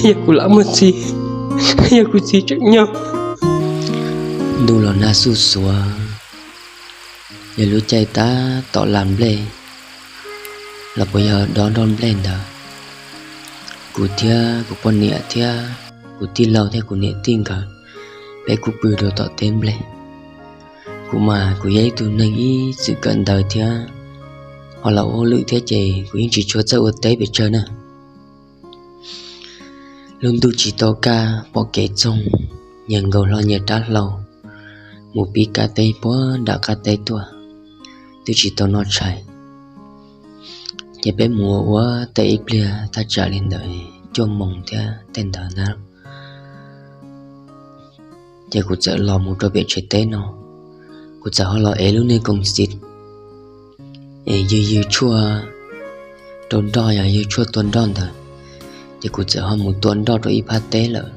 Yog kuv lam muaj txiv, yog kuv txiv tseem nyob. Ntuj los nag xuj xuav, yog lub caij tab tom la nplej los puas yog dob nroj nplej ntawd, kuv thiab kuv poj niam thiab kuv tij laug thiab kuv niam tij nkawd, peb kuj pw rau tom teb nplej. Kuv mas kuv yog ib tug neeg ib txwm kawm ntawv thiab ho los ua hauj lwm thiab ces kuv yeej tsis tshua txawj ua teb pes tsawg na. Lub ntuj tsis tau kaj pom kev txoog, nyias nkaus hlo nyias rab hlau mus pib kab teb puag nram qab teb tuaj, twb tsis tau noj tshais. Ces peb mus ua ua teb ib pliag thaj tsam li ntawd cuaj moos thiab tej ntawd ntag. Ces kuv txawm los mus rau pem tsev teb no, kuv txawm ho los ev lub niag koos xiv es ywg ywg tshuaj rau nroj, yog ywg tshuaj tua nroj ntawd, ces kuv txawm ho mus tua nroj rau ib phab teb lawm.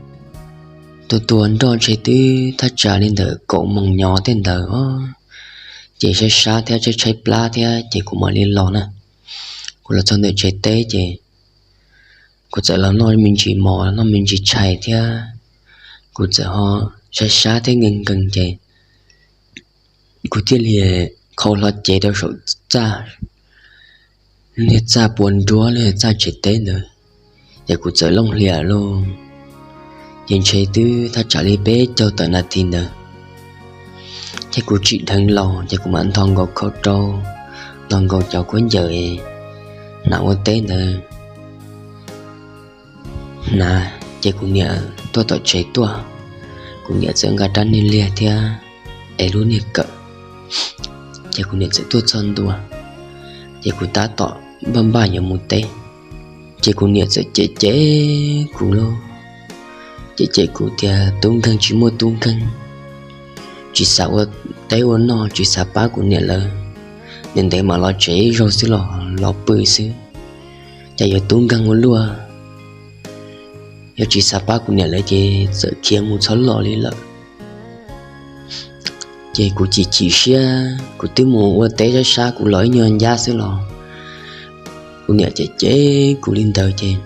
Tua tua nroj ntshe twb thaj tsam li ntawm kaum moos nyob tej ntawd os, ces sab sab thiab tshaib tshaib plab thiab ces kuv mam li los na. Kuv los txog ntawm tsev teb ces kuv txawm los noj me ntsis mov noj me ntsis tshais thiab kuv txawm ho sab sab thiab nkees nkees ces kuv thiaj li qhau hlo cev rau saum txaj, niag txaj puas nruab lub txaj tsev teb ntawd, ces kuv txawm looj hlias lauj. Ces ntshe twb thaj tsam li peb caug tawm nas this ntawd, ces kuv tsim dheev los ces kuv mam ntho nkaus khau rau, ntho nkaus cov khaub ncaws hnav ua teb ntawd hnav, ces kuv niam tuaj tom tsev tuaj, kuv niam txawm nqa rab niag liag thiab es lub niag kawm, ces kuv niam txawm tuaj txog ntua, ces kuv tab tom npaj npaj yuav mus teb, ces kuv niam txawm cem cem kuv lauj, cem cem kuv tias tub nkeeg tsis muaj tub nkeeg, tsis xav ua teb ua noj tsis xav pab kuv niam lawv, ntev ntev mam los tsev ib zaug xwb los los pw xwb, cas yuav tub nkeeg ua luaj, yog tsis xav pab kuv niam lawv ces txawm khiav mus txhob los li lawm. Ces kuv chim chim siab, kuv twb mus ua teb sab sab kuv los ib nyuag ncab xwb los kuv niam cem cem kuv li ntawd ces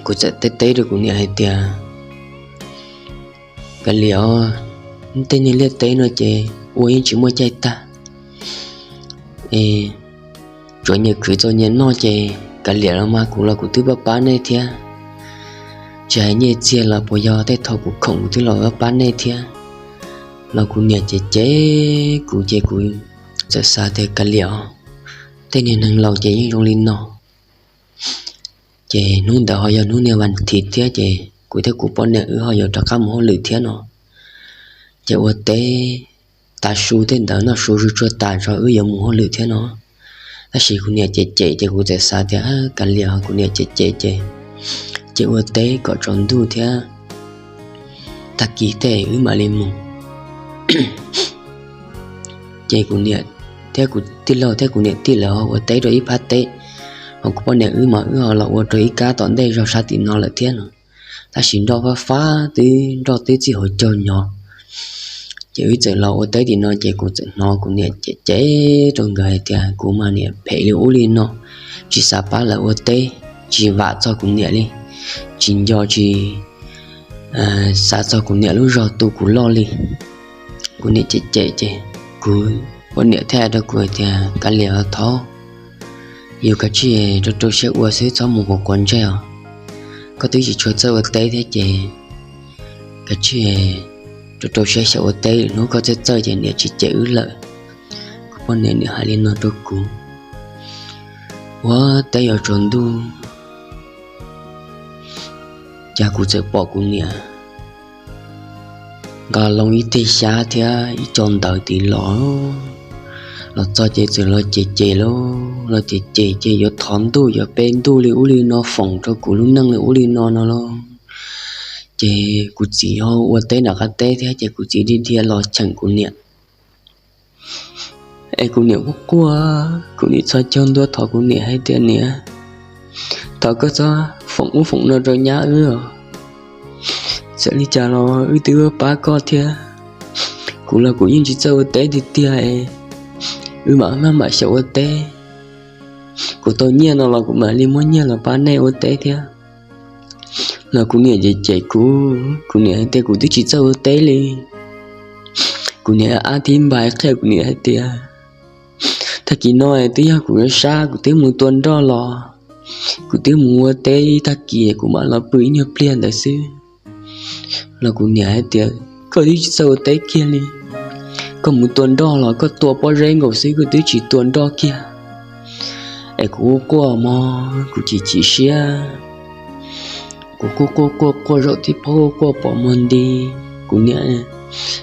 kuv txawm teb teb rau kuv niam hais tias, Kav liam os, tej niag liaj teb no ces ua yeej tsis muaj caij tag, es tsuav nyias khwv txaus nyias noj ces kav liam los mas kuv los kuv twb pab pab nej thiab, tsis hais nyiaj txiag los puas yog tej thaum kuv khoom kuv twb los pab pab nej thiab. Los kuv niam cem cem kuv ces kuv txawm xav tias kav liam os, tej niag neeg laus ces yeej zoo li no. Ces hnub ntawd ho yog hnub niag vas thiv thiab ces kuv thiab kuv poj niam wb ho yuav rov qab mus hauj lwm thiab no. Ces ua teb tas su tej ntawd noj su su tsuag tas tso wb yuav mus hauj lwm thiab no. Tab sis kuv niam cem cem ces kuv txawm xav tias kav liam, kuv niam cem cem ces, ces ua teb kom tsaus ntuj thiab tag kis tej wb mam li mus. Ces kuv niam thiab kuv tij laug thiab kuv niam tij lawv ho ua teb rau ib phab teb, ho kuv poj niam wb mas wb ho los ua rau ib kab tom ntej zog sab tim no lawm thiab no. Tab sis nroj fab fab twb nroj twb txij hauv caug nyob, ces wb txawm los ua teb tim no ces kuv txawm hnov kuv niam cem cem rau nkawd hais tias kuv mas niam phem li ub li no, tsis xav pab lawv ua teb, tsis vam txog kuv niam li, tsis nco tsis xav txog kuv niam lub zog tu kuv loj li. Kuv niam cem cem ces kuv poj niam thiaj hais rau kuv hais tias kav liam os thov, yus kav tsij rau rau siab ua xwb txhob mus quav quav ntsej os. Koj twb tsis tshua txawj ua teb thiab ces kav tsij rau rau siab xyaum ua teb, hnub koj txawj txawj ces niam tsis cem wb lawm. Kuv poj niam niam hais li no rau kuv. Ua teb yuav tsaus ntuj, cas kuv txawm pom kuv niam nqa loo ib teg xyab thiab ib co ntawv tid los, los txog ces txawm los cem cem lauj, los cem cem ces yuav thov ntuj yuav pe ntuj li ub li no foom rau kuv lub neej li ub li no no lauj. Ces kuv txiv ho ua teb nram qab teb thiab ces kuv txiv dhia dhia los cheem kuv niam. Es kuv niam quaj quaj, kuv niam txhos caug ntua thov kuv niam hais tias niam, thov koj txhob foom ub foom no rau nyab wb os. Txawm li cas los wb twb pab koj thiab. Kuv los kuv yeej tsis txawj ua teb tiag tiag, wb mam maj mam xyaum ua teb. Kuv tau nyiaj no los kuv mam li muab nyiaj los pab nej ua teb thiab. Los kuv niam cem cem kuv, kuv niam hais tias kuv twb tsis txawj ua teb li. Kuv niam ab tib npais qhia kuv niam hais tias, tag kis no twb yog kuv sab, kuv twb mus tua nroj los, kuv twb mus ua teb tag kis kuv mam los pw ib nyuag pliag ntawd xwb. Los kuv niam hais tias, koj twb tsis txawj ua teb kiag li, koj mus tua nroj los koj tua pob zeb nkaus xwb, koj twb tsis tua nroj kiag. Es kuv quaj quaj mog, kuv chim chim siab, kuv quaj quaj quaj quaj zaum tib pob quaj quaj pom mog nti, kuv niam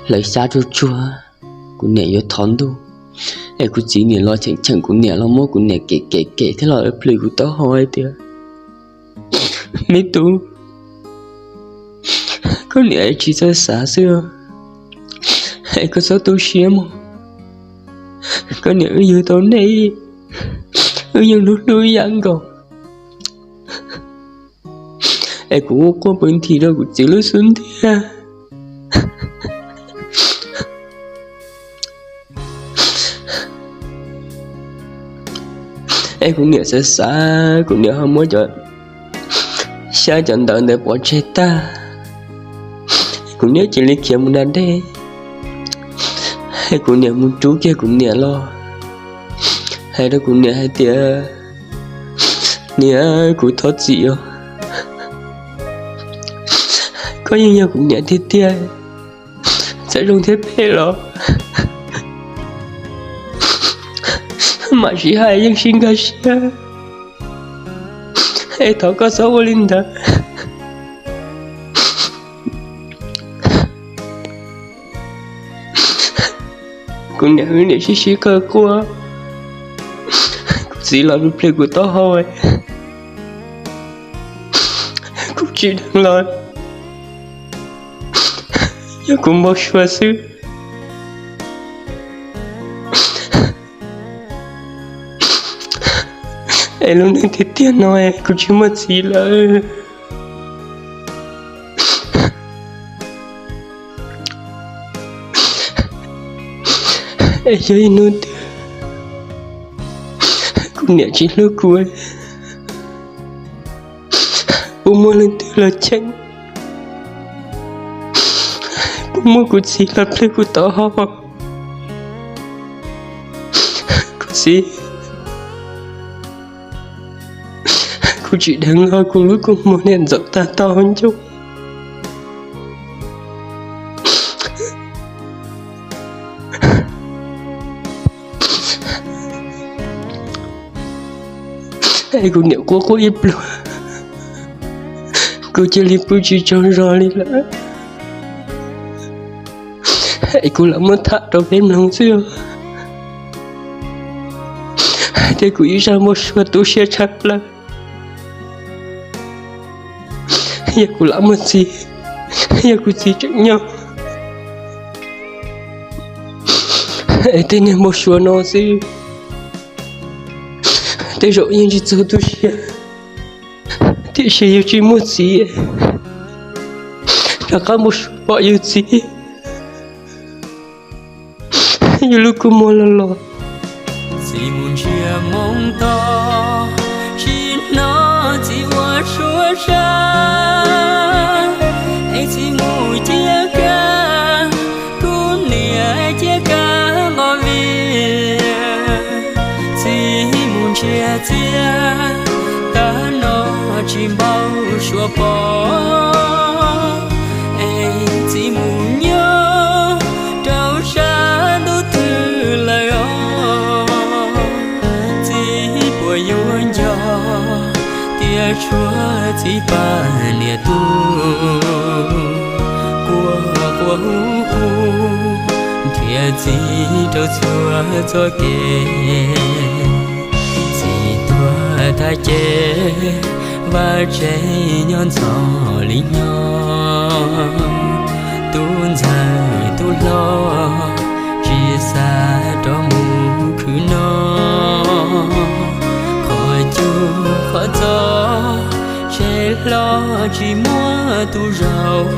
hlawv xyab tsuag tsuag, kuv niam yuav thov ntuj. Es kuv txiv niam los cheem cheem kuv niam los muab kuv niam kem kem kem thiab los plhws kuv taub hau hais tias, me tub, koj niam tsis txawj xav xwb, es koj txhob tu siab mog. Koj niam wb yug tau nej, wb yeej hlub hlub ib yam nkaus. Es kuv quaj quaj pw nthi rau kuv txiv lub xub ntiag. Es kuv niam xav xav, kuv niam ho muab cov xyab cov ntawv ntawd pov tseg tag. Kuv niam cia li khiav mus da dej, es kuv niam mus rub kiag kuv niam los, hais rau kuv niam hais tias, niam, kuv thov txim os. Koj yeej yog kuv niam tiag tiag, txawm zoo thiab phem los mam sib hais yeej sib nkag siab, es thov koj txhob ua li ntawd. Kuv niam, kuv niam sib sib qawg quaj, kuv txiv los plhws kuv taub hau, kuv tsis dheev los yog kuv npau suav xwb. Es lub neej tiag tiag no kuv tsis muaj txiv lawm. Es yog ib hnub twg kuv niam tsis hlub kuv, puas muaj leej twg los cheem, puas muaj kuv txiv los plhws kuv taub hau? Kuv txiv, kuv tsis dheev los kuv lub kua muag niam ntxaum tag tau ncauj. Es kuv niam quaj quaj ib pluag, kuv cia li pw tsis tsaug zog li lawm. Es kuv lam muab tham rau peb mloog xwb, hais tias kuv ib zaj npau suav tu siab tshaj plaws. Yog kuv lam muaj txiv, yog kuv txiv tseem nyob, es tej niag npau suav no xwb, tej zaum yeej tsis txog tu siab, tiam sis yus tsis muaj txiv, rov qab npau suav pom yus txiv, yus lub kua muag los los. Txiv mus nrhiav moo toj, tsis hnov txiv ua suab sab, es txiv mus ciaj kab, kuv niam ciaj kab nqos vij. Txiv mus nrhiav txiaj, tag no tsis npau suav pom, es txiv mus nyob rau sab ntuj twg lawm os. Txiv puas yuav nco tias tshuav txiv pab niam tub, quaj quaj hu hu nrhiav txiv rau txhua txoj kev. Txiv tuag tag ces vaj tsev nyob ntxov li nyob, tub ntxawg tub hlob tsis xav rov mus khwv noj. Qhov cub qhov txob tshev hlo tsis muaj tus zaum,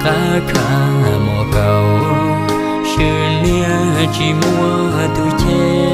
qab khav mos kaum swm niaj tsis muaj tus cheb.